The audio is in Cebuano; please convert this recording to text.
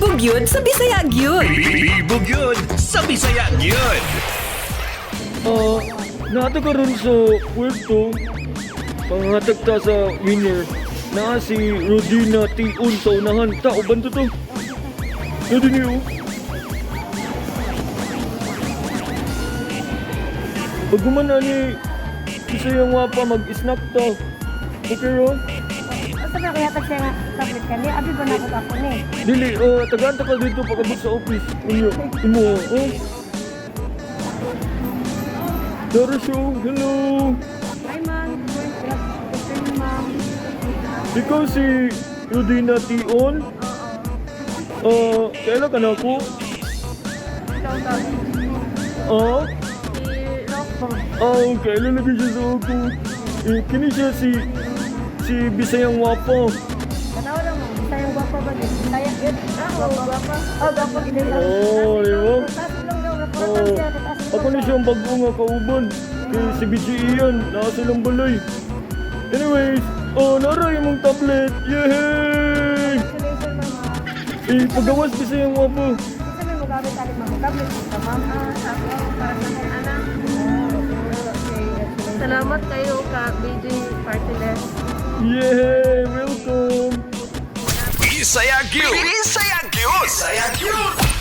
Libog yun sa Bisaya gyud. Libog yun sa Bisaya gyud. Ah, naa ta karon sa pwesto. Panghatag ta sa winner. Naa si Rodina Tion sa unahan. Ta, uban to to. Pwede niyo. Pag guman ni Bisayang Wapa, mag-snack ta. Okay ro? Asa ba kaya tag siya nga tablet kani? Abi ba na ako ako ni? Dili, tagaan ta ka dito pag-abot sa office. Inyo, imo, oh. Dara siya, hello. Hi, ma'am. Good afternoon, ma'am. Ikaw si Rodina Tion? Oo. Kailan ka na ako? Ikaw daw. Ah? Si Rocco. Ah, okay. Lalagay siya sa ako. Eh, kini siya si Bisayang Wapa. Katawa lang mo. Bisayang gwapa ba gid? Bisaya gid. Ah, oo, gwapa. Oh, gwapa gid. Oo, di ba? Taas lang daw, Oo. raportan siya. Taas Ako ni siyang bago nga kauban. Kay si BGE yan. Naa silang balay. Anyways, oh, nara imong tablet. Yay! Congratulations, mama. Eh, pagawas Bisayang Wapa. Kinsa may mogamit ani, ma'am? Tablet mo ka, ma'am? Ah, sa ako, para sa akong anak. Ah, okay. Salamat kayo ka BJ Party List. Yay! Welcome! Bisaya gyud. Bisaya gyud. Bisaya gyud.